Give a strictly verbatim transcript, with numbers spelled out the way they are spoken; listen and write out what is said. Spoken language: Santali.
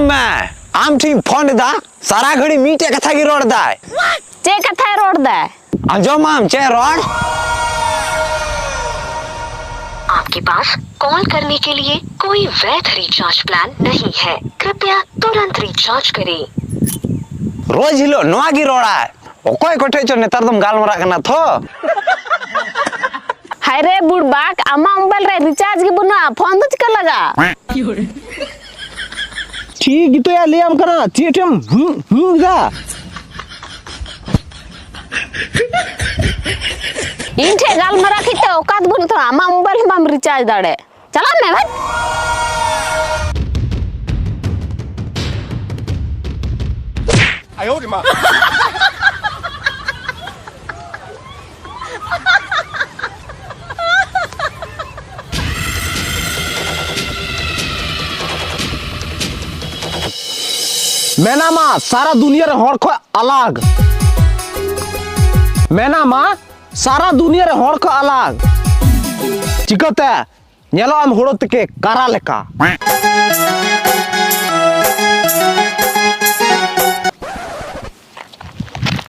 ᱢᱮ, ᱟᱢ ᱴᱷᱮᱱ ᱯᱷᱳᱱ ᱮᱫᱟ, ᱥᱟᱨᱟ ᱜᱷᱟᱹᱲᱤ ᱢᱤᱫᱴᱮᱡ ᱠᱟᱛᱷᱟ ᱜᱮ ᱨᱚᱲ ᱫᱟᱭ᱾ ᱪᱮᱫ ᱠᱟᱛᱷᱟᱭ ᱨᱚᱲ ᱫᱟᱭ? ᱟᱸᱡᱚᱢᱟᱢ ᱪᱮᱫ ᱨᱚᱲ? आपके पास कॉल करने के लिए कोई वैध रिचार्ज प्लान नहीं है। कृपया तुरंत रिचार्ज करें। ᱨᱳᱡᱽ ᱦᱤᱞᱳᱜ ᱱᱚᱣᱟ ᱜᱮ ᱨᱚᱲᱟᱭ᱾ ᱚᱠᱚᱭ ᱠᱚᱴᱷᱮᱡ ᱪᱚ ᱱᱮᱛᱟᱨ ᱫᱚᱢ ᱜᱟᱞᱢᱟᱨᱟᱜ ᱠᱟᱱᱟ ᱛᱷᱚ᱾ ᱦᱟᱭ ᱨᱮ ᱵᱩᱲᱵᱟᱠ, ᱟᱢᱟᱜ ᱢᱳᱵᱟᱭᱤᱞ ᱨᱮ ᱨᱤᱪᱟᱨᱡᱽ ᱜᱮ ᱵᱟᱹᱱᱩᱜᱼᱟ, ᱯᱷᱳᱱ ᱫᱚ ᱪᱤᱠᱟ ᱞᱟᱜᱟ? ᱴᱷᱤᱠ ᱜᱮᱛᱚᱭᱟ, ᱞᱟᱹᱭᱟᱢ ᱠᱟᱱᱟ, ᱪᱮᱫ ᱮᱢ ᱦᱩᱸ ᱦᱩᱸ ᱫᱟ? ᱤᱧ ᱴᱷᱮᱡ ᱜᱟᱞᱢᱟᱨᱟᱣ ᱠᱷᱟᱹᱛᱤᱨ ᱛᱮ ᱚᱠᱟᱛ ᱵᱟᱹᱱᱩᱜ ᱛᱟᱢᱟ, ᱟᱢᱟᱜ ᱢᱳᱵᱟᱭᱤᱞ ᱦᱚᱸ ᱵᱟᱢ ᱨᱤᱪᱟᱨᱡᱽ ᱫᱟᱲᱮ᱾ ᱪᱟᱞᱟᱜ ᱢᱮ ᱵᱷᱟᱴ᱾ ᱢᱮᱱᱟᱢᱟ ᱥᱟᱨᱟ ᱫᱩᱱᱤᱭᱟᱹ ᱨᱮ ᱦᱚᱲ ᱠᱷᱚᱡ ᱟᱞᱟᱜᱽ᱾ ᱢᱮᱱᱟᱢᱟ ᱥᱟᱨᱟ ᱫᱩᱱᱤᱭᱟᱹ ᱨᱮ ᱦᱚᱲ ᱠᱷᱚᱡ ᱟᱞᱟᱜᱽ᱾ ᱪᱤᱠᱟᱹᱛᱮ? ᱧᱮᱞᱚᱜ ᱟᱢ ᱦᱩᱲᱩ ᱛᱤᱠᱤ ᱠᱟᱨᱟ ᱞᱮᱠᱟ᱾